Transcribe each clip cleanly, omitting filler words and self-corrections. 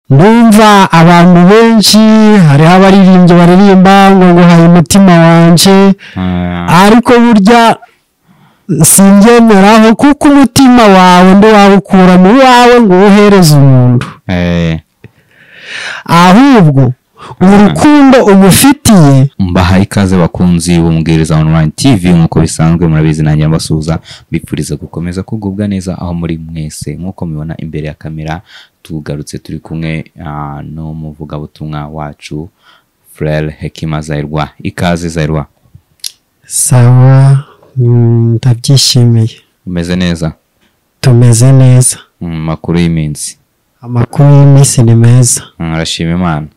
Ndumva abantu benshi hariho abaririmbyi baririmba ngo nguhaye umutima wanje, ariko burya singemeraho, kuko umutima wawe ntiwawukura mu wawe ngo uwuhereze umuntu. Ahubwo urukundo umufitiye. Mbahaye ikaze bakunzi b'Umubwiriza Online TV, nk'uko bisanzwe murabizi nanjye mbasuhuza, mbifuriza gukomeza kugubwa neza aho muri mwese. Nk'uko mubibona imbere ya kamera tugarutse turi kumwe n'umuvugabutumwa wacu Frere Hekima Zairwa. Ikaze Zairwa. Sawa, ndabyishimiye. Umeze neza? Tumeze neza. Amakuru y'iminsi? Amakuru y'iminsi ni meza. Urashima Imana?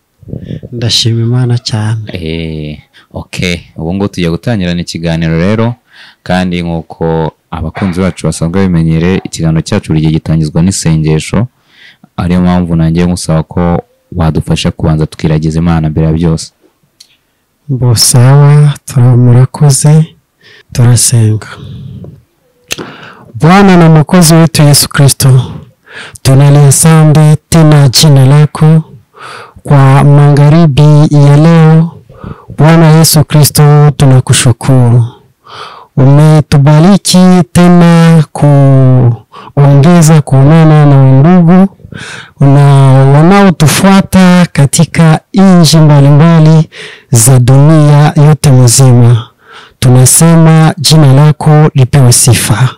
Ndashima Imana cyane. Okay, ubu ngo tugiye gutangirana ikiganiro rero, kandi nk'uko abakunzi bacu basanzwe bimenyere, ikiganiro cyacu buri gihe gitangizwa n'isengesho, ariyo mpamvu nanjye ngusaba ko wadufasha kubanza tukiragiza Imana mbere ya byose. Sawa, murakoze, turasenga. Bwana na Mwokozi wetu Yesu Kristo, tunaliasante tena jina lako kwa magharibi ya leo. Bwana Yesu Kristo, tunakushukuru. Umetubariki tena kuongeza kuonana na ndugu na wanaotufuata katika nchi mbalimbali za dunia yote mzima. Tunasema jina lako lipewe sifa.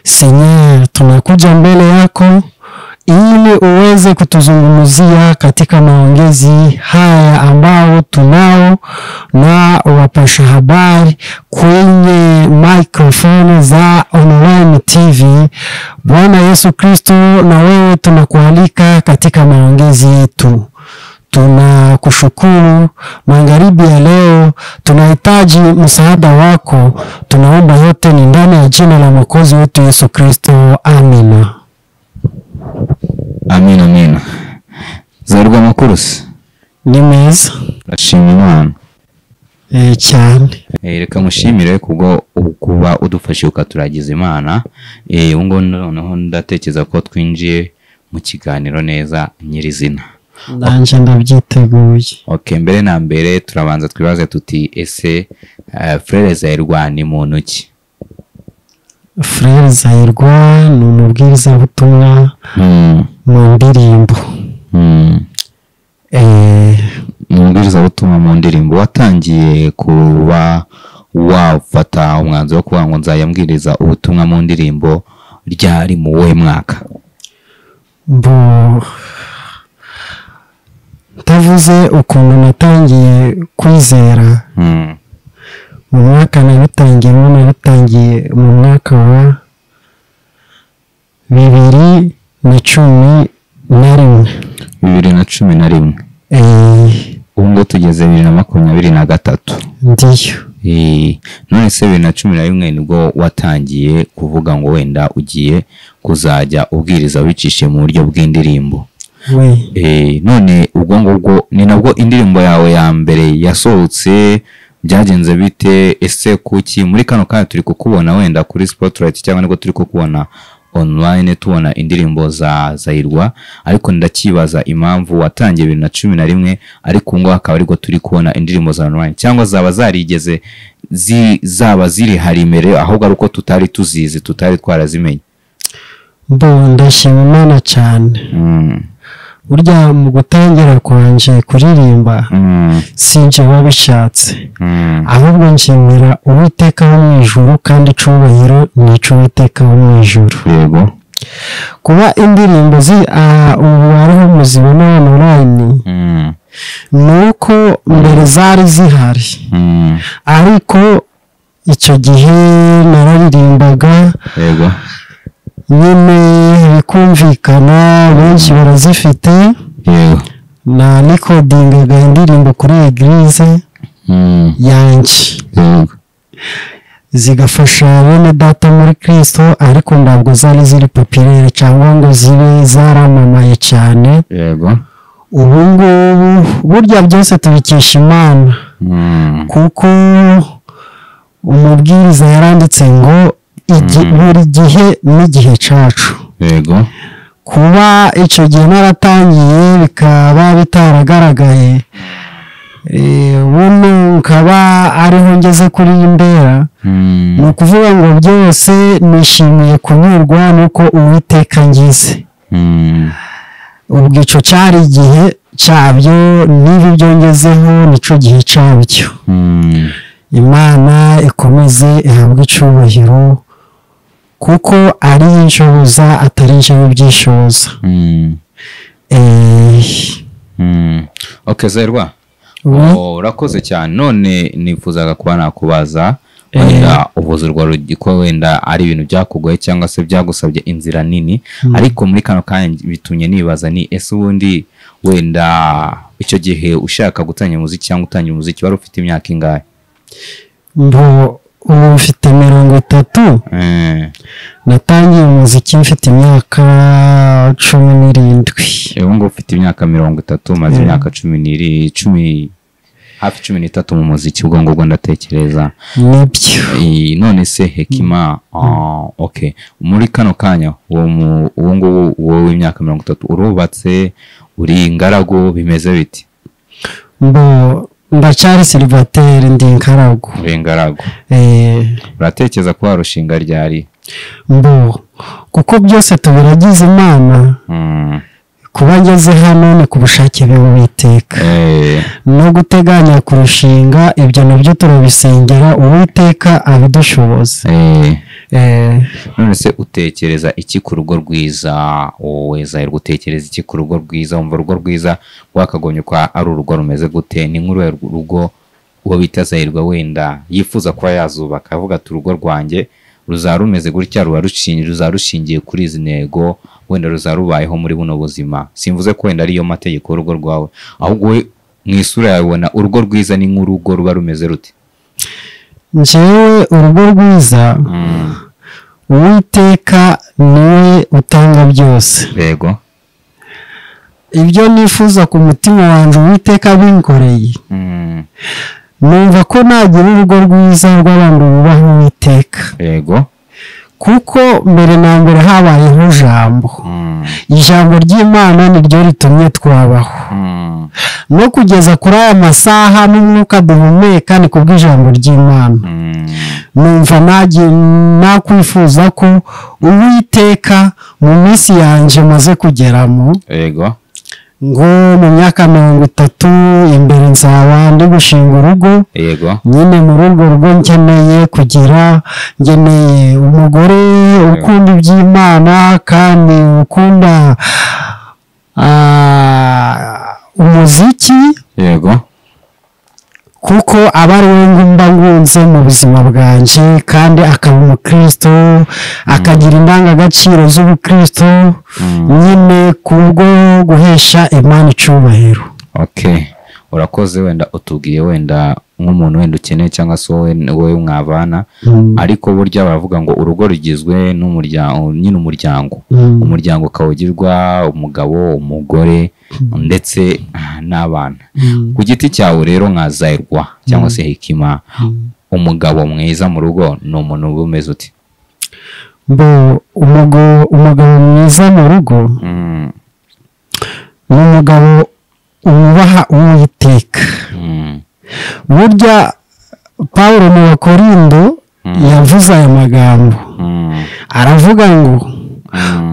Seigneur, tunakuja mbele yako ili uweze kutuzungumzia katika maongezi haya ambao tunao na wapasha habari kwenye microphone za Online TV. Bwana Yesu Kristo, na wewe tunakualika katika maongezi yetu. Tunakushukuru magharibi ya leo, tunahitaji msaada wako. Tunaomba yote ni ndani ya jina la Mwokozi wetu Yesu Kristo. Amina. Amina, amina. Zairwa, amakuru se? Ni meza. Ndashima Imana. Cyane. Reka mushimire kubwo kuba udufashije ukaturagiza Imana. Ubu ngubu noneho ndatekereza ko twinjiye mu kiganiro neza nyirizina. Nanjye ndabyiteguye. Okay, mbere na mbere turabanza twibaze tuti ese Frere Zairwa ni muntu ki? Frere Zairwa ni umubwirizabutumwa mu ndirimbo. Umubwirizabutumwa mu ndirimbo. Watangiye kuba wafata umwanzuro wo kuvuga ngo nzajya mbwiriza ubutumwa mu ndirimbo ryari, mu wuhe mwaka? Ndavuze ukuntu natangiye kwizera. Mu mwaka nabitangiye mu mwaka wa 2011. 2011. Ubu ngo tugeze 2023. Ndiyo. None se 2011 nibwo watangiye kuvuga ngo wenda ugiye kuzajya ubwiriza wicishije mu buryo bw'indirimbo? None ubwo ngubwo ni nabwo indirimbo yawe ya mbere yasohotse, byagenze bite? Ese kuki muri kano kanya turi kukubona wenda kuri Spotlight, cyangwa nibwo turi kukubona online tubona indirimbo za Zairwa, ariko ndakibaza impamvu watangiye 2011 ariko ngo akaba ariko turi kubona indirimbo za online, cyangwa zaba zarigeze zaba ziri harimere ahubwo ari uko tutari tuzizi, tutari twarazimenye? Ndashima Imana cyane. Burya mu gutangira kwanje kuririmba sinje wabishatse, ahubwo nshimira Uwiteka wo mu ijuru, kandi icubahiro ni ic'Uwiteka wo mu ijuru. Yego. Kuba indirimbo ubu hariho muzibona online, nuko mbere zari zihari, ariko icyo gihe nararirimbaga. Yego. Nyine bikumvikana benshi barazifite. Yego. Na nikodingaga indirimbo kuri eglise yanjye. Yego. Zigafasha bene data muri Kristo, ariko ntabwo zari ziri populaire cyangwa ngo zibe zaramamaye cyane. Yego. Ubu ngubu burya byose tubikesha Imana, kuko umubwiriza yaranditse ngo buri gihe n'igihe cyacu. Yego. Kuba icyo gihe naratangiye bikaba bitaragaragaye, buno nkaba ariho ngeze kuri iyi mbera, ni ukuvuga ngo byose nishimiye kunyurwa nuko Uwiteka ngize. Ubwo icyo cyari igihe cyabyo, niba ibyo ngezeho nicyo gihe cyabyo. Imana ikomeze ihabwe icyubahiro, kuko ari inshoboza atari njyewe ubyishoza. Okay, Zahirwa, urakoze cyane. None nifuzaga kuba nakubaza wenda uvuze urwo rugiko wenda ari ibintu byakugoye cyangwa se byagusabye inzira nini, ariko muri kano kanya bitumye nibaza ni ese ubundi wenda icyo gihe ushaka gutangira umuziki cyangwa utangira umuziki wari ufite imyaka ingahe? Mbo ubu mfite 30. Natangiye umuziki mfite imyaka 17. Ubu ngubu ufite imyaka 30, umaze imyaka 10 hafi 13 mu muziki, ubwo ngubwo ndatekereza nibyo. None se Hekima, okay, muri kano kanya uwo ngubu wowe w'imyaka 30 urubatse, uri ingaragu, bimeze biti? Mbo ndacyari célibataire, ndi ingaragu. Uri ingaragu. Uratekereza ko warushinga ryari? Mbo kuko byose tubiragize Imana. Kuba ngeze hano ni ku bushake bw'Uwiteka. No guteganya kurushinga ibyo nabyo turabisengera Uwiteka abidushoboza. None se utekereza iki ku rugo rwiza? Wowe Zahirwa utekereza iki ku rugo rwiza? Wumva urugo rwiza rwakagombye kwa ari urugo rumeze gute? Ni nk'uruhe rugo uwo bita Zahirwa wenda yifuza kuba yazubaka, avuga ati urugo rwanjye ruzaba rumeze gutya, ruzaba rushingiye kuri izi ntego, wenda ruzaba rubayeho muri buno buzima. Simvuze ko wenda ariyo mategeko y'urugo rwawe, ahubwo we mu isura yawe ubona urugo rwiza ni nk'urugo ruba rumeze rute? Njyewe urugo rwiza, Uwiteka niwe utanga byose. Yego. Ibyo nifuza ku mutima wanjye Uwiteka binkoreye. Numva ko nagira urugo rwiza rw'abantu bubaha Uwiteka. Yego. Kuko mbere na mbere habayeho ijambo. Ijambo ry'Imana niryo ritumye twabaho. No kugeza kuri aya masaha n'umwuka duhumeka ni kubw'ijambo ry'Imana. Numva nakwifuza ko Uwiteka mu minsi yanjye maze kugeramo, yego, ngo mu myaka 30 imbere nzaba ndi gushinga urugo. Yego. Nyine muri urwo rugo nkeneye kugira, nkeneye umugore ukunda iby'Imana kandi ukunda umuziki. Yego. Kuko aba ari we ngumba ngunze mu buzima bwanjye, kandi akaba umukristo, akagira indangagaciro z'ubukristo, nyine kubwo guhesha Imana icyubahiro. Okay, urakoze. Wenda utubwiye wenda nk'umuntu wenda ukeneye cyangwa se wowe mwabana, ariko burya baravuga ngo urugo rugizwe n'umuryango, nyine umuryango. Umuryango ukawugirwa umugabo, umugore ndetse n'abana. Ku giti cyawe rero nka Zahirwa cyangwa se Hekima, umugabo mwiza mu rugo ni umuntu uba umeze ute? Mbo umugabo mwiza mu rugo ni umugabo wubaha Uwiteka. Burya Pawulo mu Bakorindo yavuze aya magambo, aravuga ngo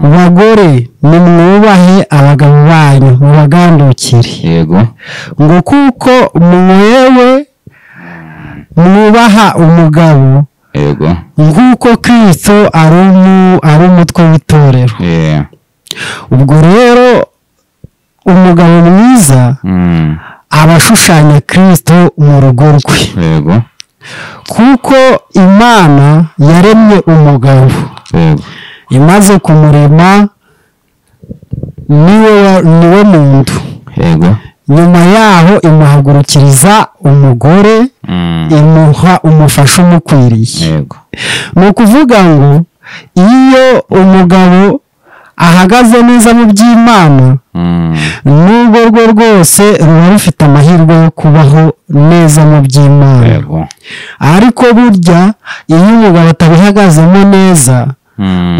bagore nimwubahe abagabo banyu mubagandukire. Yego. Ngo kuko mwewe mwubaha umugabo, yego, nk'uko Kristo ari umutwe w'itorero. Ubwo rero umugabo mwiza abashushanya Kristo mu rugo rwe. Yego. Kuko Imana yaremye umugabo. Yego. Imaze kumurema niwe muntu. Yego. Nyuma yaho imuhagurukiriza umugore, imuha umufasha umukwiriye. Yego. Ni ukuvuga ngo iyo umugabo ahagaze neza mu by'Imana, n'urugo rwe rwose ruba rufite amahirwe yo kubaho neza mu by'Imana. Yego. Ariko burya iyo umugabo atabihagazemo neza,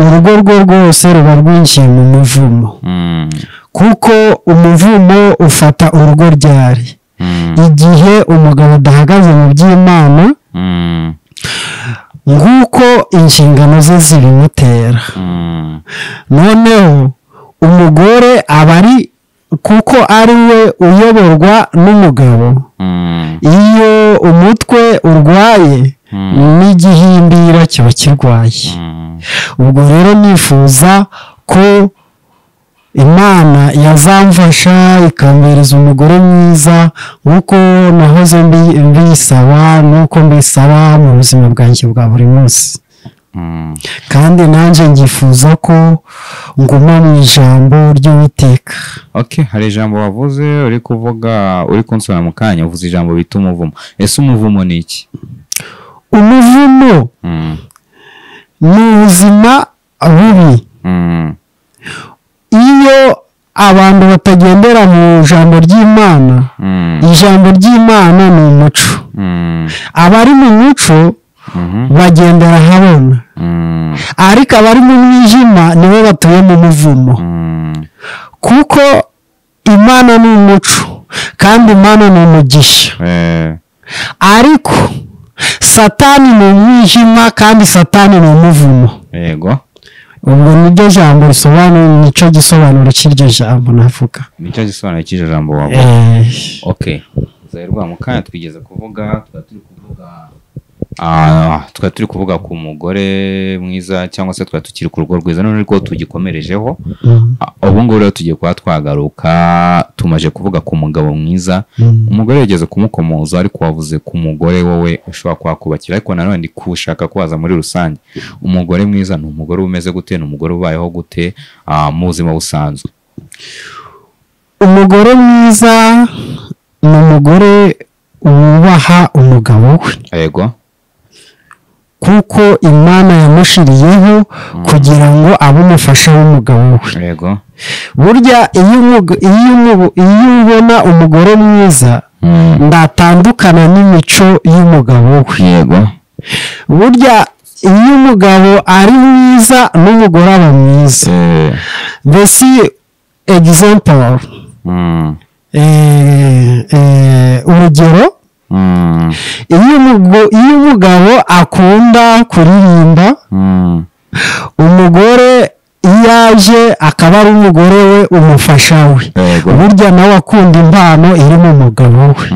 Urugo rwe rwose ruba rwinjiye mu muvumo. Kuko umuvumo ufata urugo ryari igihe umugabo adahagaze mu by'Imana nguko inshingano ze zibimutera. Noneho umugore aba ari kuko ari we uyoborwa n'umugabo. Iyo umutwe urwaye n'igihimbira kiba kirwaye. Ubwo rero nifuza ko Imana yazamfasha ikambereza umugore mwiza nkuko nahoze mbisaba nuko mbisaba mu buzima bwanjye bwa buri munsi. Kandi nanjye ngifuza ko nguma mu ijambo ry'Uwiteka. Okay, hari ijambo wavuze uri kuvuga uri kunsona mu kanya, uvuze ijambo bita umuvumo. Ese umuvumo ni iki? Umuvumo ni ubuzima bubi. Iyo abantu batagendera mu ijambo ry'Imana, ijambo ry'Imana ni umuco. Abari mu muco bagendera habona, ariko abari mu mwijima nibo batuye mu muvumo. Kuko Imana ni umuco kandi Imana ni umugisha. Ariko Satani ni umwijima kandi Satani ni umuvumo. Yego. Ubwo niryo jambo risobanura, nicyo gisobanuro cy'iryo jambo navuga. Nicyo gisobanuro cy'iryo jambo wavuga. Okay. Zairwa mu kanya twigeze kuvuga, twari turi kuvuga ku mugore mwiza cyangwa se twari tukiri ku rugo rwiza, none rwo tugikomerejeho. Ubu ngubu rero tugiye kuba twagaruka, tumaje kuvuga ku mugabo mwiza. Umugore yageze kumukomoza, ariko wavuze ku mugore wowe ushobora kwakubakira, ariko nanone ndi kushaka kubaza muri rusange, umugore mwiza ni umugore umeze gute? Ni umugore ubayeho gute mu buzima busanzwe? Umugore mwiza ni umugore wubaha umugabo we. Yego. Kuko Imana yamushiriyeho kugira ngo abe umufasha w'umugabo we. Yego. Burya iyo ubona umugore mwiza ndatandukana n'imico y'umugabo we. Yego. Burya iyo umugabo ari mwiza n'umugore aba mwiza. Mbese example, urugero, iyo umugabo akunda kuririmba, umugore iyo aje akaba ari umugore we umufasha we, burya nawe akunda impano iri mu mugabo we.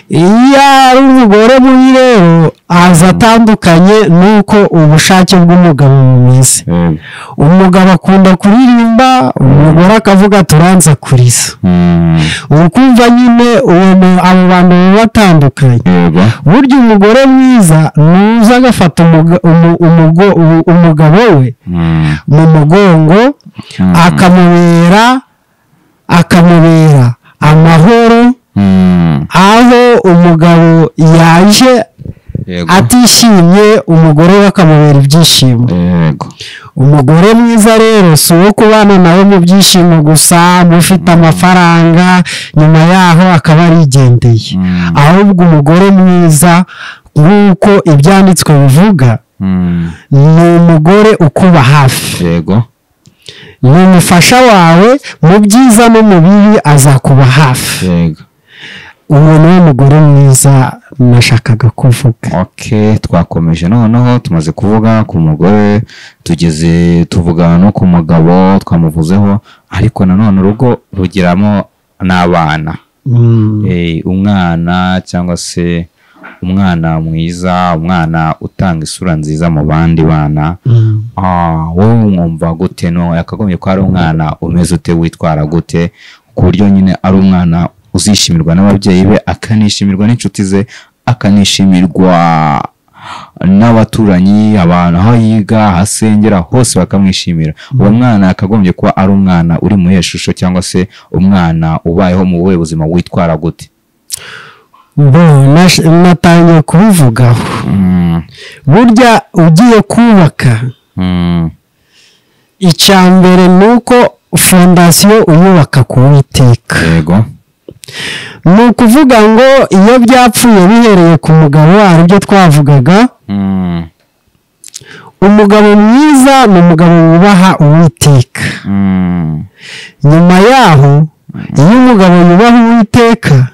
Iyo ari umugore mubi rero aza atandukanye n'uko ubushake bw'umugabo bumeze. Umugabo akunda kuririmba, umugore akavuga turanza kuriza. Ukumva nyine abo bantu batandukanye. Burya umugore mwiza nuza agafata umugabo we mu mugongo, akamubera amahoro. Aho umugabo yaje atishimye, umugore we akamubera ibyishimo. Umugore mwiza rero si uwo kubana nawe mu byishimo gusa, mufite amafaranga, nyuma yaho akaba arigendeye. Ahubwo umugore mwiza nk'uko ibyanditswe bivuga, ni umugore ukuba hafi. Yego. Ni umufasha wawe mu byiza no mu bibi, azakuba hafi. Yego. Uwo ni umugore mwiza nashakaga kuvuga. Okay, twakomeje noneho tumaze kuvuga ku mugore, tugeze tuvuga no ku mugabo twamuvuzeho, ariko nanone urugo rugiramo n'abana. Umwana cyangwa se umwana mwiza, umwana utanga isura nziza mu bandi bana. Wowe mwumva gute? No yakagombye ko ari umwana umeze ute, witwara gute, ku buryo nyine ari umwana uzishimirwa n'ababyeyi be, akanishimirwa n'inshuti ze, akanishimirwa n'abaturanyi, abantu aho yiga, ahasengera hose bakamwishimira. Uwo mwana akagombye kuba ari umwana uri mu shusho cyangwa se umwana ubayeho mu buhe buzima, witwara gute? Natangiye kubivugaho. Burya ugiye kubaka, icya mbere ni uko fondasiyo uyubaka ku Uwiteka. Yego. Ni ukuvuga ngo iyo byapfuye bihereye ku mugabo, aribyo twavugaga, Umugabo mwiza ni umugabo wubaha Uwiteka. Nyuma yaho iyo umugabo yubaha Uwiteka,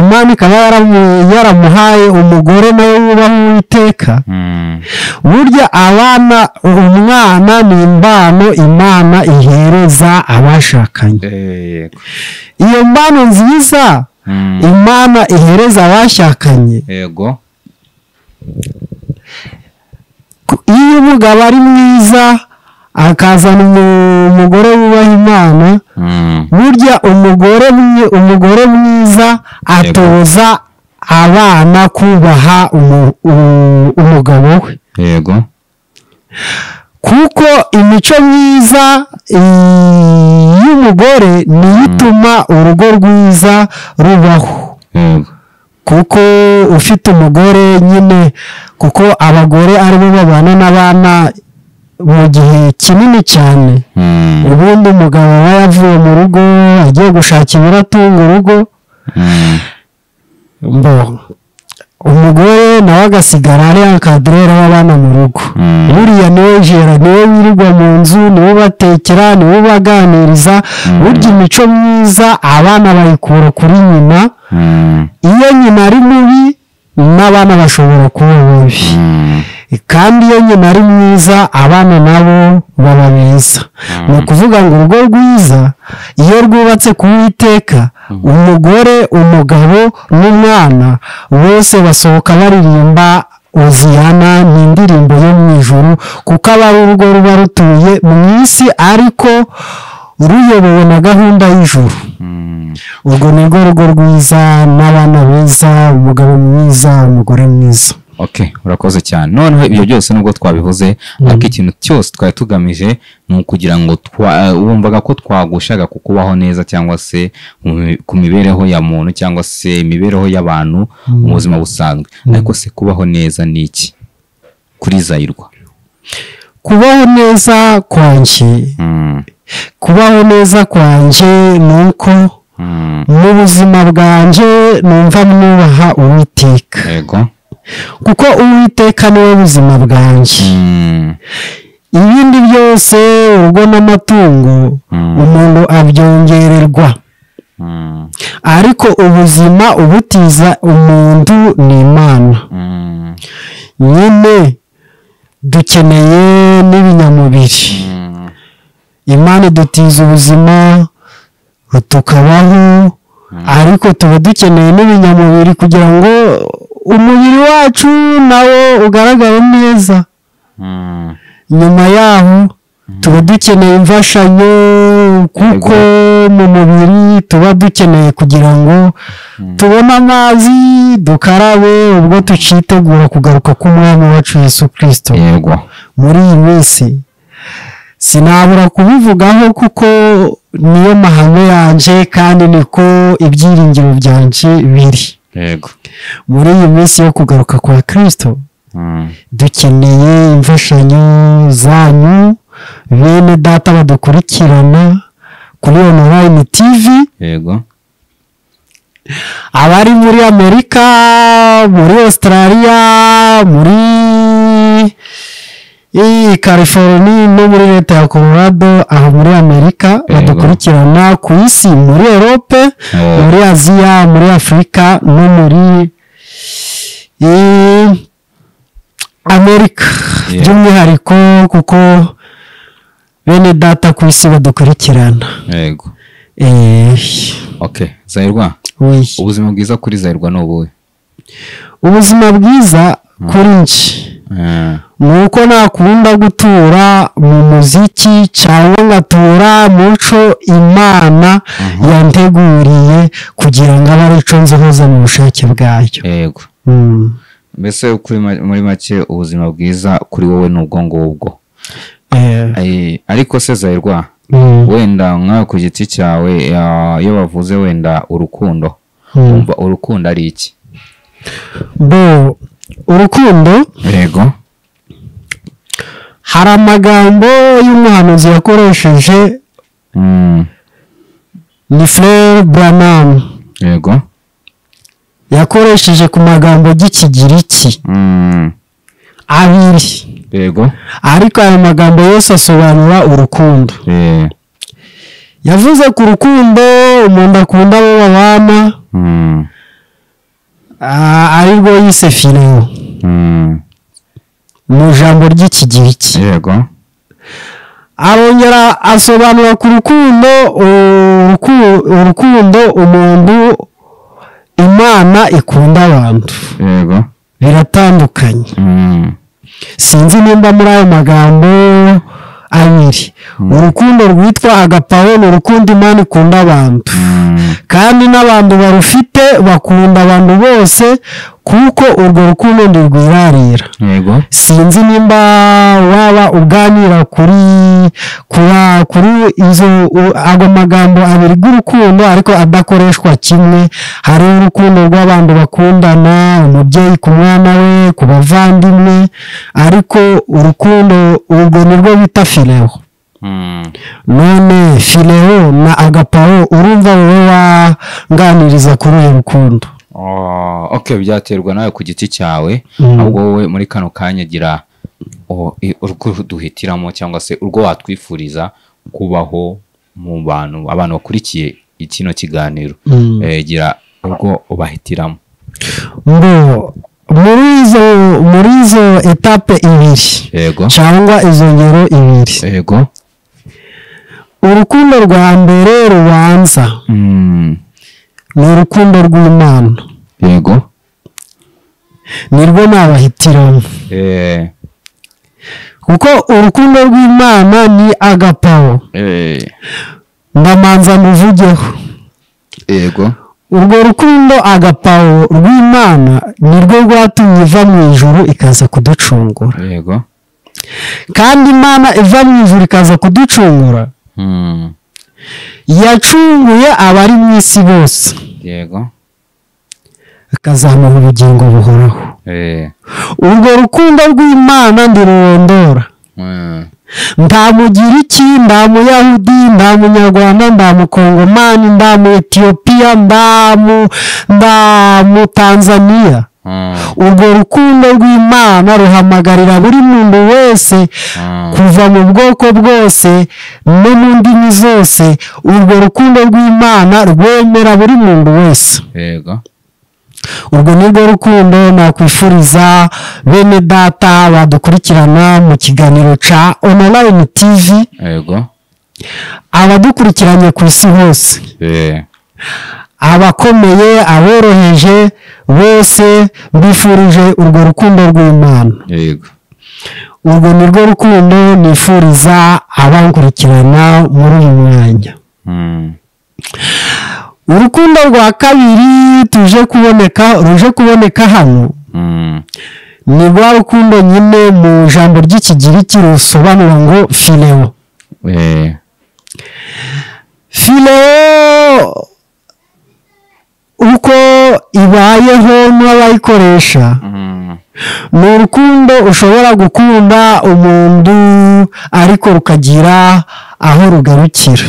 Imana ikaba yaramuhaye umugore nawe wubaha Uwiteka, burya abana, umwana ni impano Imana ihereza abashakanye. Iyo mpano nziza Imana ihereza abashakanye, yego, iyo umugabo ari mwiza akazana umugore wubaha Imana, burya umugore mwiza atoza abana kubaha umugabo we. Yego, kuko imico myiza y'umugore niyo ituma urugo rwiza rubaho. Yego, kuko ufite umugore nyine, kuko abagore aribo babana n'abana mu gihe kinini cyane. Ubundi umugabo aba yavuye mu rugo agiye gushaka ibiratunga urugo, umugore nawe agasigara ari encadreur w'abana mu rugo. Buriya niwe jera, niwe wirirwa mu nzu, niwe ubatekera, niwe ubaganiriza. Burya imico myiza abana bayikura kuri nyina. Iyo nyina ari mubi n'abana bashobora kuba babi, kandi iyo nyina ari mwiza abana nabo baba beza. Ni ukuvuga ngo urugo rwiza iyo rwubatse ku Uwiteka, umugore, umugabo n'umwana bose basohoka baririmba Hoziyana, ni indirimbo yo mu ijuru, kuko aba ari urugo ruba rutuye mu isi ariko ruyobowe na gahunda y'ijuru. Urwo ni rwo rugo rwiza n'abana beza, umugabo mwiza, umugore mwiza. Okay, urakoze cyane. Noneho ibyo byose nubwo twabivuze, ariko ikintu cyose twari tugamije ni ukugira ngo wumvaga ko twagushaga ku kubaho neza cyangwa se ku mibereho ya muntu cyangwa se imibereho y'abantu mu buzima busanzwe. Ariko se kubaho neza ni iki kuri Zayirwa? Kubaho neza kwanjye, kubaho neza kwanjye ni uko mu buzima bwanjye numva mwubaha Uwiteka. Yego, kuko Uwiteka niwe buzima bwanjye. Ibindi byose, urugo n'amatungo, umuntu abyongererwa, ariko ubuzima ubutiza umuntu ni Imana. Nyine dukeneye n'ibinyamubiri. Imana idutiza ubuzima tukabaho, ariko tuba dukeneye n'ibinyamubiri kugira ngo umubiri wacu nawo ugaragare neza. Nyuma yaho tuba dukeneye imfashanyo, kuko mu mubiri tuba dukeneye kugira ngo tubone amazi dukarabe ubwo tucitegura kugaruka k'Umwami wacu Yesu Kristo. Yego, muri iyi minsi sinabura kubivugaho kuko niyo mahame yanjye kandi niko ibyiringiro byanjye biri. Yego, muri iyi minsi yo kugaruka kwa Kristo, dukeneye imfashanyo zanyu bene data badukurikirana kuri Online TV. Yego, abari muri Amerika, muri Australia, muri California no muri leta ya Colorado aho muri Amerika, badukurikirana ku isi, muri Europe, muri Aziya, muri Afurika no muri Amerika by'umwihariko, kuko bene data ku isi badukurikirana. Yego. Okay, Zayirwa, ubuzima bwiza kuri Zayirwa ni ubuhe? Ubuzima bwiza kuri njye ni uko nakunda gutura mu muziki cyangwa ngatura muco Imana yanteguriye kugira ngo abe arico nzohoza mu bushake bwayo. Yego. Mbese kuri muri make ubuzima bwiza kuri wowe n'ubwo ngubwo. Ariko se Zayirwa, wenda nkawe ku giti cyawe iyo bavuze wenda urukundo, wumva urukundo ari iki? Bo, urukundo, yego, hari amagambo y'umuhanuzi yakoresheje, ni Frère Branham. Yego, yakoresheje ku magambo y'Ikigiriki. Abiri. Yego. Ariko ayo magambo yose asobanura urukundo. Yavuze ku rukundo umuntu akunda abo babana, arirwo yise fileo mu ijambo ry'Ikigiriki. Yego. Arongera asobanura ku rukundo, urukundo umuntu Imana ikunda abantu. Yego. Biratandukanye. Sinzi nimba muri ayo magambo abiri, urukundo rwitwa agapawo ni urukundo Imana ikunda abantu, kandi n'abantu barufite bakunda abantu bose, kuko urwo rukundo ntirwirarira. Yego. Sinzi nimba waba uganira kuri izo ago magambo abiri y'urukundo, ariko adakoreshwa kimwe. Hari urukundo rw'abantu bakundana, umubyeyi ku mwana we, ku bavandimwe, ariko urukundo urwo nirwo bita fileo. None fileo na agapawo, urumva wowe wanganiriza kuri uyu rukundo? Okay, byaterwa nawe ku giti cyawe. Ahubwo wowe muri kano kanya gira urwo duhitiramo, cyangwa se urwo watwifuriza kubaho mu bantu, abantu bakurikiye kino kiganiro. Gira urwo ubahitiramo. Ngo muri izo etape ibiri. Yego. Cyangwa izo ngero ibiri. Yego. Urukundo rwa mbere rubanza ni urukundo rw'Imana. Yego. Nirwo nabahitiramo. Kuko urukundo rw'Imana ni agapawo. Ndamanza muvugeho. Yego. Urwo rukundo agapawo rw'Imana nirwo rwatumye iva mu ijuru ikaza kuducungura. Yego. Kandi Imana iva mu ijuru ikaza kuducungura, yacunguye abari mu isi bose. Yego. Akazamuha ubugingo buhoraho. Urwo rukundo rw'Imana ndirurondora. Nta Mugiriki, nta Muyahudi, nta Munyarwanda, nta Mukongomani, nta mu Etiyopiya, nta mu Tanzania. Urwo rukundo rw'Imana ruhamagarira buri muntu wese kuva mu bwoko bwose no mu ndimi zose. Urwo rukundo rw'Imana rwemera buri muntu wese. Yego. Urwo nirwo rukundo nakwifuriza bene data badukurikirana mu kiganiro ca Online TV. Yego. Abadukurikiranye ku isi hose, abakomeye, aboroheje, bose mbifurije urwo rukundo rw'Imana. Yego. Urwo nirwo rukundo nifuriza abankurikirana muri uyu mwanya. Urukundo rwa kabiri ruje kuboneka hano, ni rwa rukundo nyine mu jambo ry'Ikigiriki rusobanura ngo fileo. Fileo uko ibayeho n'abayikoresha, ni urukundo ushobora gukunda umuntu ariko rukagira aho rugarukira.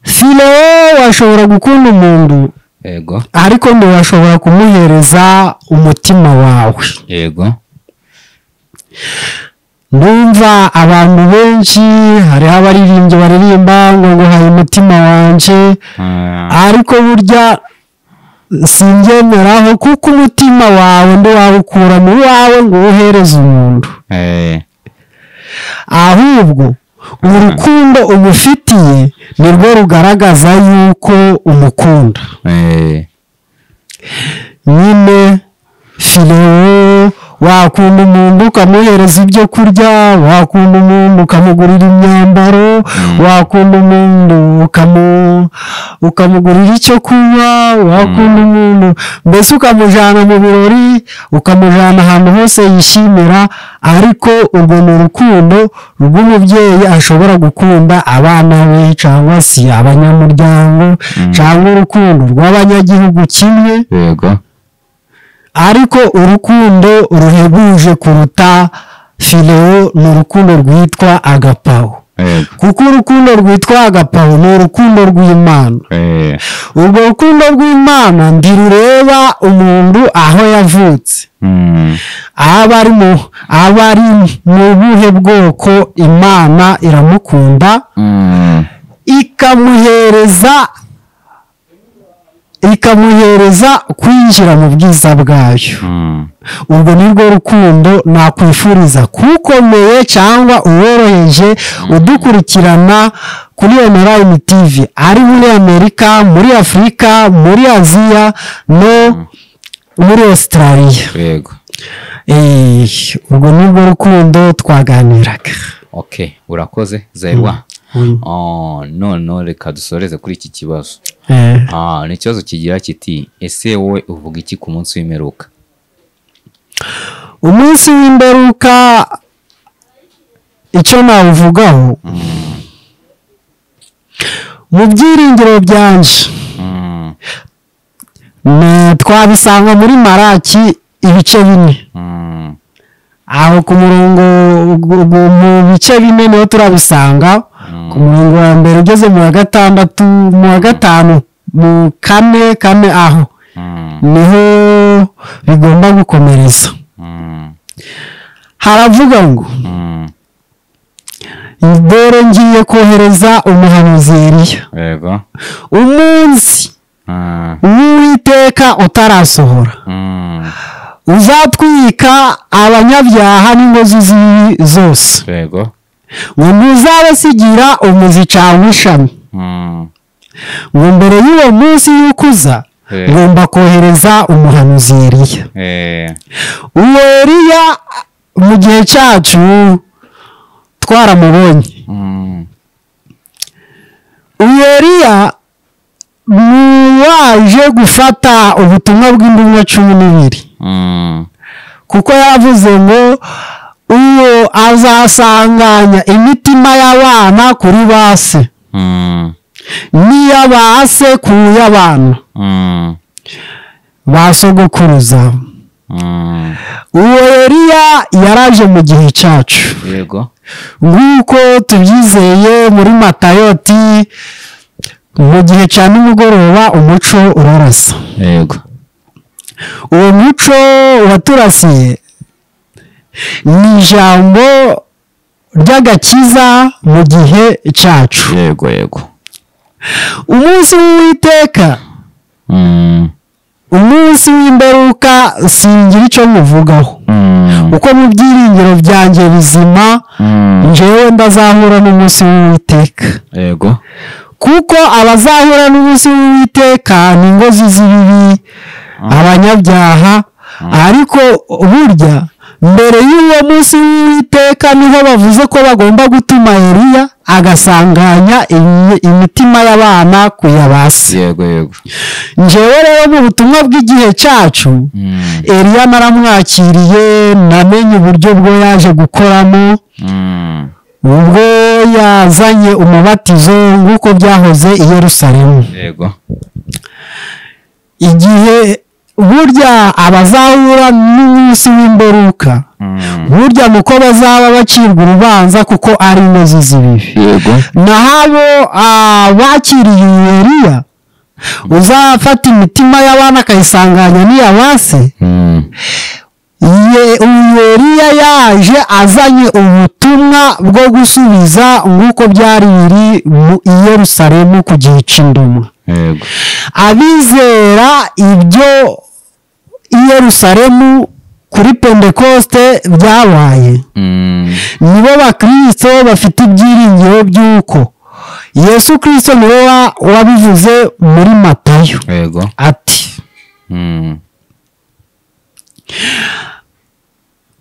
Fileo washobora gukunda umuntu, Yego, ariko ntiwashobora kumuhereza umutima wawe. Yego. Ndumva abantu benshi hariho abaririmbyi baririmba ngo nguhaye umutima wanje, ariko burya singemeraho, kuko umutima wawe ntiwawukura mu wawe ngo uwuhereze umuntu. Ahubwo urukundo umufitiye nirwo rugaragaza yuko umukunda. Nyine fileo wakunda umuntu ukamuhereza ibyo kurya, wakunda umuntu ukamugurira imyambaro, wakunda umuntu ukamugurira icyo kunywa, wakunda umuntu mbese ukamujyana mu birori, ukamujyana ahantu hose yishimira. Ariko urwo ni urukundo rw'umubyeyi ashobora gukunda abana be cyangwa se abanyamuryango, cyangwa urukundo rw'abanyagihugu kimwe. Yego. Ariko urukundo ruhebuje kuruta fileo ni urukundo rwitwa agapawo. Kuko urukundo rwitwa agapaho ni urukundo rw'Imana. Urwo rukundo rw'Imana ndirureba umuntu aho yavutse, aba ari mu buhe bwoko, Imana iramukunda ikamuhereza kwinjira mu bwiza bwayo. Ubwo nirwo rukundo nakwifuriza kukomeye cyangwa uworoheje udukurikirana kuri Online TV, ari muri Amerika, muri Afurika, muri Aziya no muri Australia. Yego. Ubwo nirwo rukundo twaganiraga. Okay, urakoze Zairwa. None reka dusoreze kuri iki kibazo. Ni ikibazo kigira kiti: ese wowe uvuga iki ku munsi w'imperuka? Umunsi w'imperuka icyo nawuvugaho, mu byiringiro byanje twabisanga muri Maraki ibice 4. Aho ku murongo mu bice 4 niho turabisanga. Ku murongo wa mbere ugeze mu wa 6, mu wa 5, mu 4, 4 aho niho bigomba gukomereza. Haravuga ngo: dore ngiye kohereza umuhanuzi Eliya, yego, umunsi w'Uwiteka utarasohora, uzatwika abanyabyaha n'ingozi z'ibibi zose, yego, ngo ntuzabasigira umuzi cyangwa ishami. Ngo mbere y'uwo munsi y'ukuza ngomba kohereza umuhanuzi Eliya. Uwo Eliya mu gihe cyacu twaramubonye. Uwo Eliya waje gufata ubutumwa bw'intumwa 12, kuko yavuze ngo uwo azasanganya imitima y'abana kuri base, n'iy'abase ku y'abana ba sogokuruza. Uwo Eliya yaraje mu gihe cyacu. Yego. Nk'uko tubyizeye muri Matayoti, mu gihe cya nimugoroba umuco urarasa. Yego. Uwo muco waturasiye ni ijambo ry'agakiza mu gihe cyacu. Yego, yego. Umunsi w'Uwiteka, umunsi w'imperuka, singira icyo muvugaho, uko mu byiringiro byanjye bizima njyewe ndazahura n'umunsi w'Uwiteka. Yego. Kuko abazahura n'umunsi w'Uwiteka ni ingozi z'ibibi, abanyabyaha. Ariko burya mbere y'uwo munsi w'Uwiteka niho bavuze ko bagomba gutuma Eliya agasanganya imitima y'abana ku yabase. Yego, yego. Njyewe rero mu butumwa bw'igihe cyacu, Eliya naramwakiriye, namenye uburyo bwo yaje gukoramo, ubwo yazanye umubatizo nk'uko byahoze i Yerusalemu. Yego. Igihe burya abazahura n'umunsi w'imperuka, burya nuko bazaba bacirwa urubanza kuko ari inkozi z'ibibi. Yego. Naho bakiriye Eliya uzafata imitima y'abana akayisanganya n'iyabase, Eliya yaje azanye ubutumwa bwo gusubiza nk'uko byari biri mu Yerusalemu ku gihe cy'intumwa. Yego. Abizera ibyo i Yerusalemu kuri Pentekoste byabaye, nibo bakristo bafite ibyiringiro by'uko Yesu Kristo niwe wabivuze muri Matayo. Yego. Ati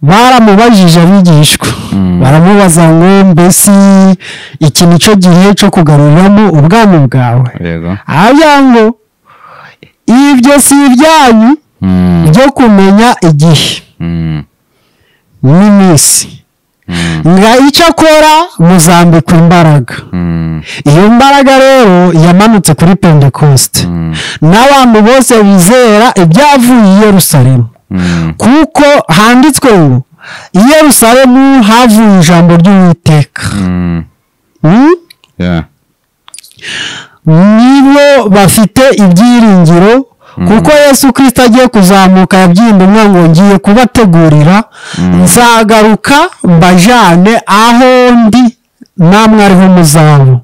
baramubajije abigishwa, baramubaza ngo mbese iki nico gihe cyo kugaruramo ubwami bwawe? Yego. Aravuga ngo ibyo si ibyanyu byo kumenya igihe n'iminsi, nga icyo akora muzambikwa imbaraga. Iyo mbaraga rero yamanutse kuri Pentekoste, n'abantu bose bizera ibyavuye i Yerusalemu, kuko handitswe ngo i Yerusalemu havuye ijambo ry'Uwiteka. Nibo bafite ibyiringiro, kuko Yesu Kristo agiye kuzamuka yabwiye intumwa ngo ngiye kubategurira, nzagaruka mbajane aho ndi namwe ariho muzaba.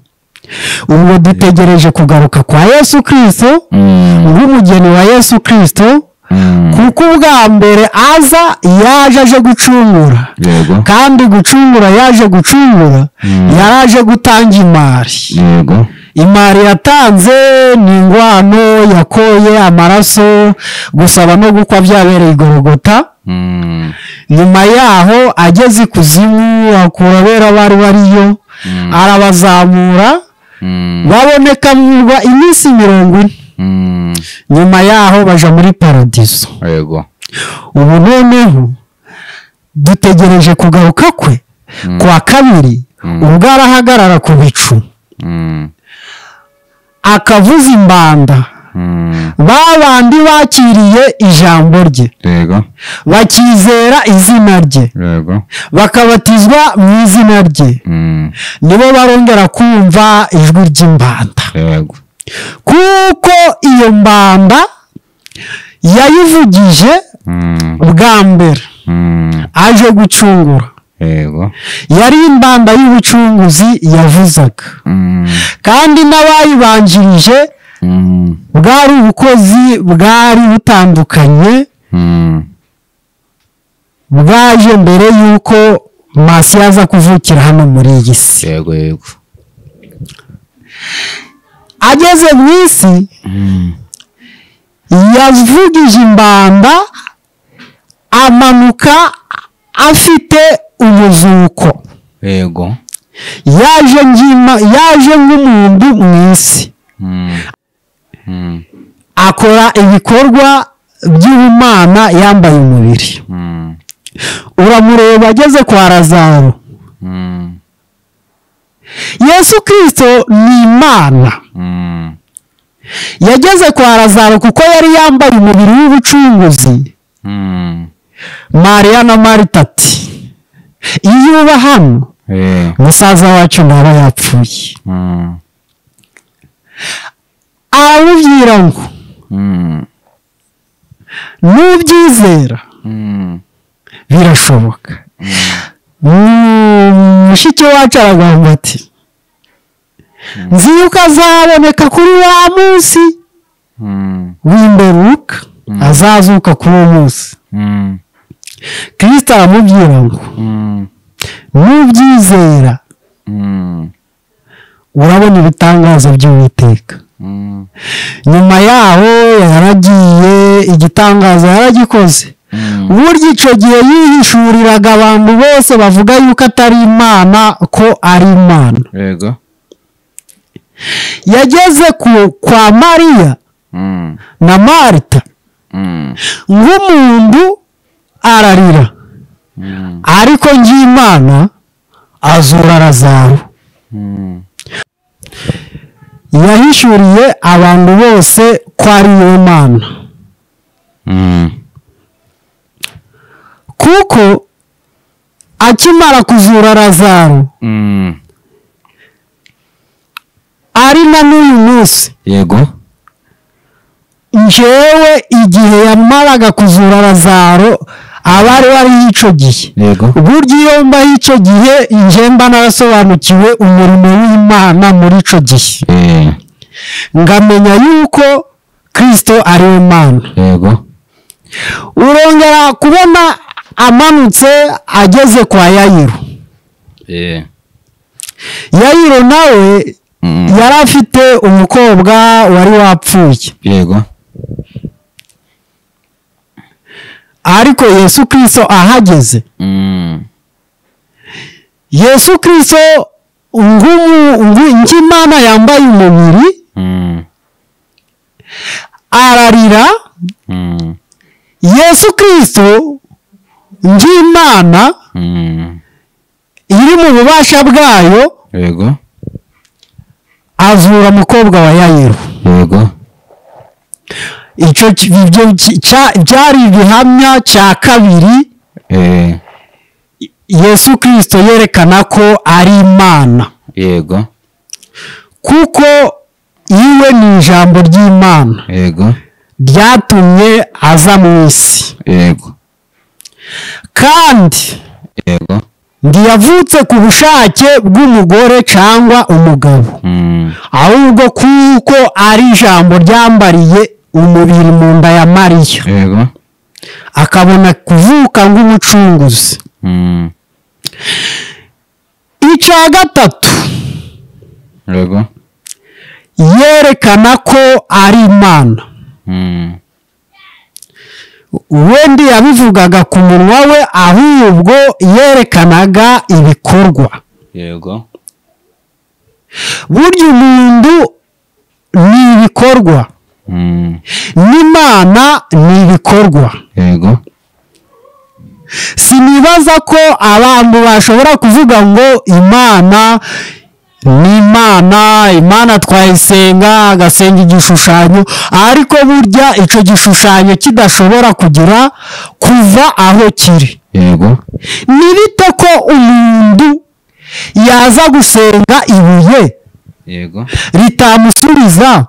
Ubwo dutegereje kugaruka kwa Yesu Kristo nk'umugeni wa Yesu Kristo, kuko ubwa mbere aza yaje aje gucungura, kandi gucungura yaje gucungura, yaraje gutanga imari. Imari yatanze ni ingwano yakoye amaraso, gusaba no gukwa byabereye i Golgota. Nyuma yaho ageze ikuzimu akura abera bari bariyo, arabazamura, baboneka mu iminsi 40. Nyuma yaho baja muri paradizo. Ubu noneho dutegereje kugaruka kwe kwa kabiri, ubwo arahagarara ku bicu akavuza imbanda, babandi bakiriye ijambo rye, bakizera izina rye, bakabatizwa mu izina rye, nibo barongera kumva ijwi ry'imbanda. Kuko iyo mbanda yayivugije bwa mbere aje gucungura, yari imbanda y'ubucunguzi yavuzaga, kandi n'abayibanjirije bwari ubukozi bwari butandukanye, bwaje mbere y'uko Masiya aza kuvukira hano muri iyi si. Ageze mu isi yavugije imbanda, amanuka afite umuzuko. Yaje nk'umuntu mu isi, akora ibikorwa by'ubumana yambaye umubiri. Uramureba ageze kwa Lazaro. Yesu Kristo ni Imana. Yageze kwa Lazaro kuko yari yambaye umubiri w'ubucunguzi. Mariya na Marita ati iyo uba hano musaza wacu ntaba yapfuye. Aramubwira ngo nubyizera birashoboka. Mushiki wacu aragamba ati nzi yuko azaboneka kuri wa munsi w'imperuka, azazuka kuri uwo munsi. Kristo aramubwira ngo nubyizera urabona ibitangaza by'Uwiteka. Nyuma yaho yaragiye, igitangaza yaragikoze. Burya icyo gihe yihishuriraga abantu bose bavuga yuko atari Imana ko ari Imana. Yageze kwa Mariya na Marita nk'umuntu ararira, ariko nk'Imana azura Lazaro. Yahishuriye abantu bose ko ari Imana, kuko akimara kuzura Lazaro ari na n'uyu munsi. Njyewe igihe yamaraga kuzura Lazaro abari bari icyo gihe, burya iyo mba icyo gihe njye mba narasobanukiwe umurimo w'Imana muri icyo gihe, ngamenya yuko Kristo ari Imana. Urongera kubona amanutse ageze kwa Yayiro. Yayiro nawe yari afite umukobwa wari wapfuye. Ariko Yesu Kristo ahageze, Yesu Kristo nk'Imana yambaye umubiri ararira. Yesu Kristo nk'Imana iri mu bubasha bwayo azura umukobwa wa Yayiro. Icyo byari ibihamya cya kabiri Yesu Kristo yerekana ko ari Imana. Kuko Iwe ni ijambo ry'Imana. Yego. Ryatumye aza mu isi. Yego. Kandi yego ntiyavutse ku bushake bw'umugore cyangwa umugabo, ahubwo kuko ari ijambo ryambariye umubiri mu nda ya Mariya. Yego. Akabona kuvuka nk'umucunguzi. Icya gatatu, yego, yerekana ko ari Imana. Wendi yabivugaga ku munwa we, ahubwo yerekanaga ibikorwa. Yego. Burya umuntu ni ibikorwa, n'Imana ni ibikorwa. Yego. Sinibaza ko abantu bashobora kuvuga ngo Imana ni Imana, Imana twayisenga, agasenga igishushanyo, ariko burya icyo gishushanyo kidashobora kugira kuva aho kiri. Yego. Ni bite ko umuntu yaza gusenga ibuye, yego, ritamusubiza,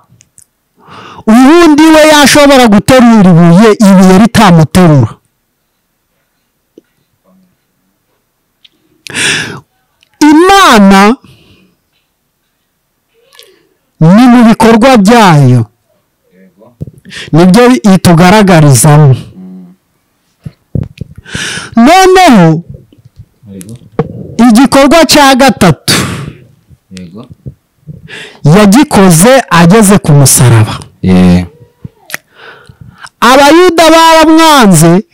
ubundi we yashobora guterura ibuye, ibuye ritamuterura? Imana ni mu bikorwa byayo, nibyo itugaragarizamo. Noneho igikorwa cya gatatu yagikoze ageze ku musaraba. Abayuda baramwanze,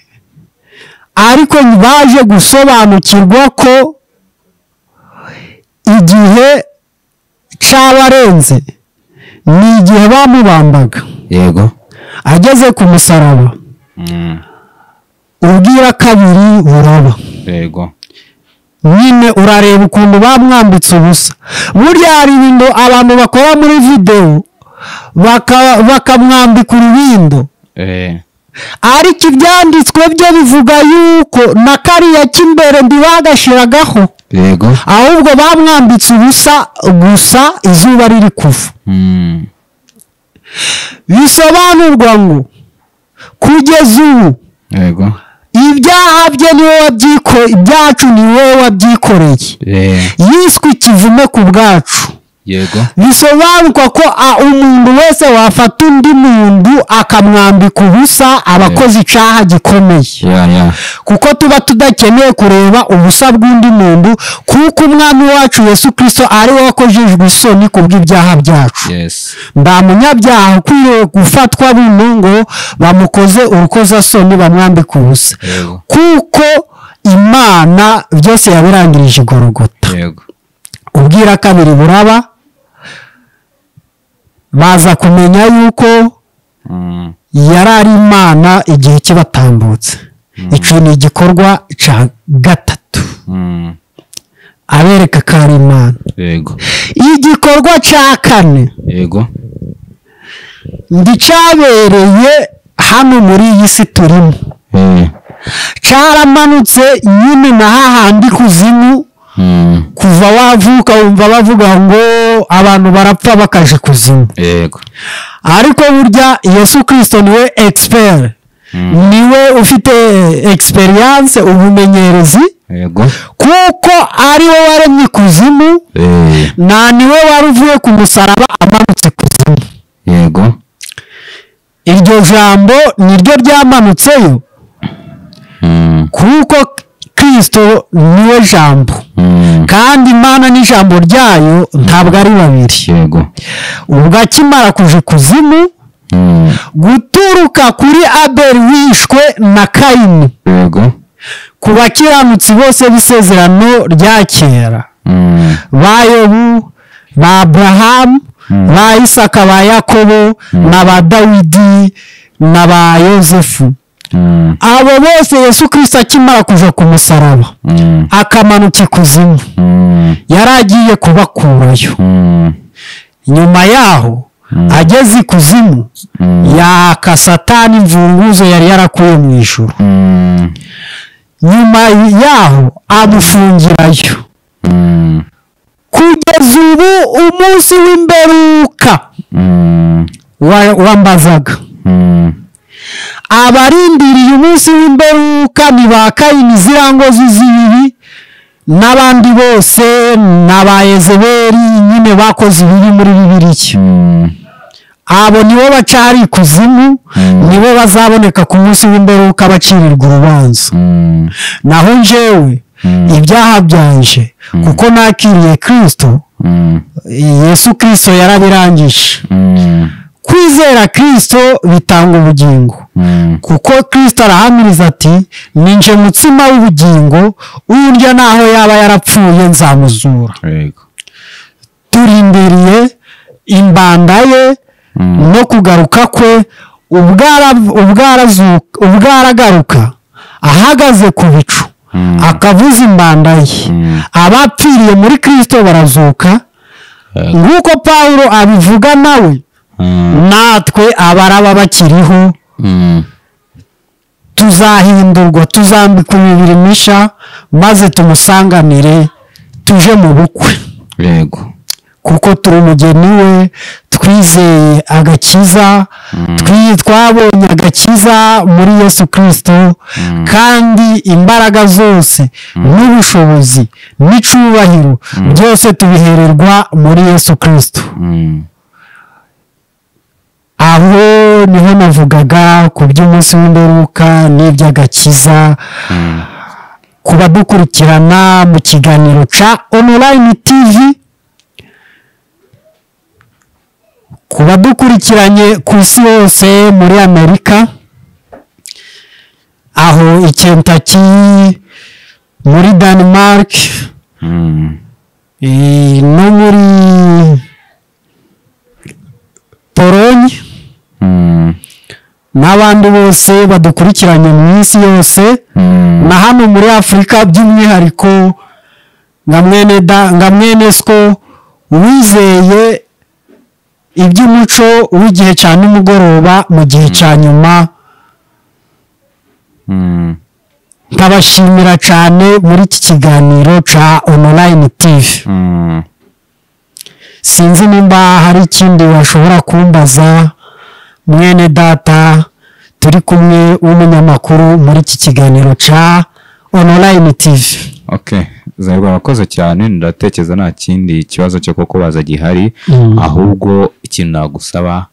ariko baje gusobanukirwa ko igihe cyabarenze, ni igihe bamubambaga. Yego. Ageze ku musaraba, ubwira kabiri buraba. Yego. Nyine urareba ukuntu bamwambitse ubusa. Burya hari ibintu abantu bakora muri video bakamwambika urubindo, ariko ibyanditswe byo bivuga yuko na kariya cy'imbere ntibagashiragaho. Yego. Ahubwo bamwambitse ubusa gusa izuba riri kuva. Bisobanurwa ngo kugeza ubu, yego, ibyaha bye niwe wabyikoreye, ibyacu niwe wabyikoreye. Yiswe ikivume ku bwacu. Yego. Bisobanurwa ko umuntu wese wafata undi muntu akamwambika ubusa abakoze icyaha gikomeye. Kuko tuba tudakeneye kureba ubusa bw'undi muntu, kuko Umwami wacu Yesu Kristo ari we wakojejwe isoni kubw'ibyaha byacu. Nta munyabyaha ukwiriye gufatwa buno ngo bamukoze urukozasoni bamwambika ubusa, kuko Imana byose yabirangirije i Golgotha. Ubwira kabiri buraba, baza kumenya yuko yari ari Imana igihe kibatambutse. Icyo ni igikorwa cya gatatu, abereka ko ari Imana. Yego. Igikorwa cya kane, yego, ndicyabereye hano muri iyi si turimo. Cyaramanutse nyine na hahandi kuzimu. Kuva wavuka wumva bavuga ngo abantu barapfa bakaje kuzimu. Yego. Ariko burya Yesu Kristo niwe expert, niwe ufite experience, ubumenyerezi. Yego. Kuko ari we waremye kuzimu, na niwe wari uvuye ku musaraba amanutse kuzimu. Yego. Iryo jambo niryo ryamanutseyo, kuko Kristo niwe jambo, kandi Imana n'ijambo ryayo ntabwo ari babiri. Yego. Ubwo akimara kuja kuzimu, guturuka kuri Abeli wishwe na Kayini, yego, ku bakiranutsi bose b'isezerano rya kera, ba Yobu, ba Abrahamu, ba Isaka, ba Yakobo, na ba Dawidi, na ba Yozefu, abo bose Yesu Kristo akimara kuja ku musaraba akamanuka ikuzimu, yari agiye kubakurayo. Nyuma yaho ageze ikuzimu, yaka Satani imfunguzo yari yarakuye mu ijuru. Nyuma yaho amufungirayo. Kugeza ubu umunsi w'imperuka wambazaga. Abarindiriye umunsi w'imperuka ni ba Kayini, ziriya ngozi z'ibibi n'abandi bose n'aba Yezebeli nyine bakoze ibibi muri Bibiliya. Abo nibo bacari ikuzimu, nibo bazaboneka ku munsi w'imperuka bacirirwa urubanza. Naho njyewe ibyaha byanje, kuko nakiriye Kristo, Yesu Kristo yarabirangije. Kwizera Kristo bitanga ubugingo, kuko Kristo arahamiriza ati ninje mutsima w'ubugingo, urya naho yaba yarapfuye nzamuzura. Turindiriye imbanda ye no kugaruka kwe, ubwaragaruka ahagaze ku bicu akavuza imbanda ye. Abapfiriye muri Kristo barazuka, nk'uko Pawulo abivuga nawe, natwe abaraba bakiriho tuzahindurwa, tuzambikwa imibiri misha, maze tumusanganire tuje mu bukwe. Yego. Kuko turi umugeni we, twizeye agakiza, twabonye agakiza muri Yesu Kristo, kandi imbaraga zose n'ubushobozi n'icubahiro byose tubihererwa muri Yesu Kristo. Aho niho navugaga ku by'umunsi w'imperuka n'iby'agakiza. Ku badukurikirana mu kiganiro ca Online TV, ku badukurikiranye ku isi yose muri Amerika, aho i Kentucky, muri Denmark, no muri Pologne, n'abandi bose badukurikiranye mu isi yose, na hano muri Afurika by'umwihariko nka mwene sko wizeye iby'umuco w'igihe cya nimugoroba mu gihe cya nyuma. Ndabashimira cyane muri iki kiganiro cya Online TV. Sinzi nimba hari ikindi washobora kumbaza mwene data turi kumwe w'umunyamakuru muri iki kiganiro cya Online TV. Okay, Zahirwa wakoze cyane, ndatekereza nta kindi kibazo cyo kukubaza gihari, ahubwo ikintu nagusaba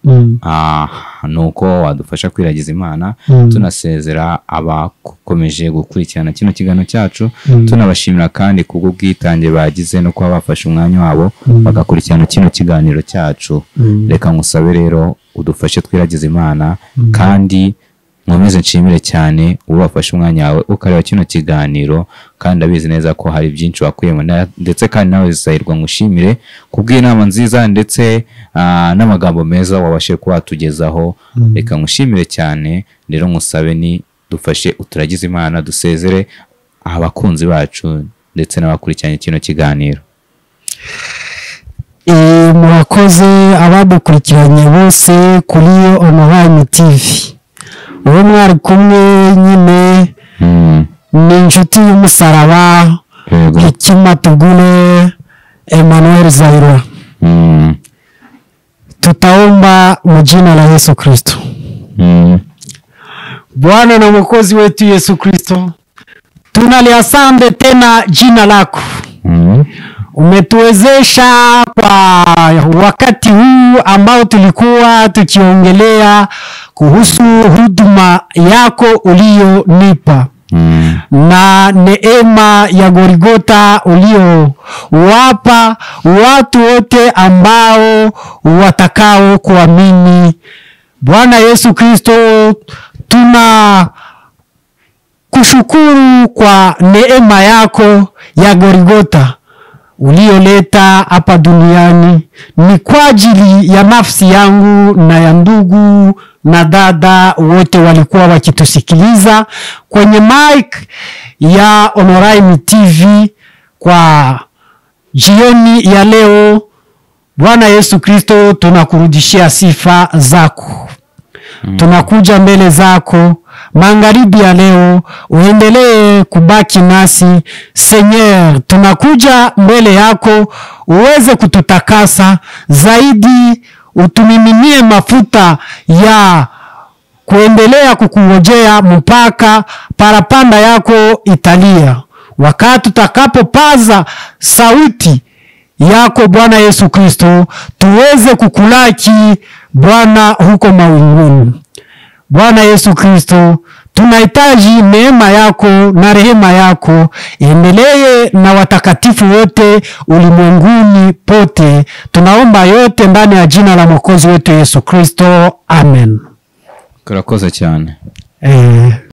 nuko wadufasha kwiragiza Imana, tunasezera abakomeje gukurikirana kino kiganiro cyacu, tunabashimira kandi kubwo bwitange bagize no kuba bafashe umwanya wabo bagakurikirana kino kiganiro cyacu. Reka ngusabe rero udufashe twiragiza Imana, kandi nkomeze nshimire cyane ubafashe umwanya wawe ukareba kino kiganiro, kandi abizi neza ko hari byinshi wakuyemo, ndetse kandi nawe Zahirwa ngushimire kubw'inama nziza ndetse n'amagambo meza wabashe kuwatugezaho. Reka ngushimire cyane rero, ngusabe ni dufashe uturagize Imana, dusezere abakunzi bacu ndetse n'abakurikiranye kino kiganiro. Murakoze abadukurikiranye bose kuri Online TV. Uwo mwari kumwe nyine ni inshuti y'umusaraba, Hekima Tugule Emmanuel Zahirwa. Tutaomba mu jina la Yesu Kristo. Bwana na Mwokozi wetu Yesu Kristo, tunaliasante tena jina lako. Umetuwezesha kwa wakati huu ambao tulikuwa tukiongelea kuhusu huduma yako ulionipa na neema ya Golgotha uliowapa watu wote ambao watakao kuamini. Bwana Yesu Kristo, tuna kushukuru kwa neema yako ya Golgotha ulioleta hapa duniani. Ni kwa ajili ya nafsi yangu na ya ndugu na dada wote walikuwa wakitusikiliza kwenye mic ya Online TV kwa jioni ya leo. Bwana Yesu Kristo, tunakurudishia sifa zako. Tunakuja mbele zako magharibi ya leo, uendelee kubaki nasi Seigneur. Tunakuja mbele yako uweze kututakasa zaidi, utumiminie mafuta ya kuendelea kukungojea mpaka parapanda yako italia. Wakati tutakapopaza sauti yako Bwana Yesu Kristo, tuweze kukulaki Bwana huko mawinguni. Bwana Yesu Kristo, tunahitaji neema yako na rehema yako, endelee na watakatifu wote ulimwenguni pote. Tunaomba yote ndani ya jina la Mwokozi wetu Yesu Kristo, amen. Kurakoze cyane.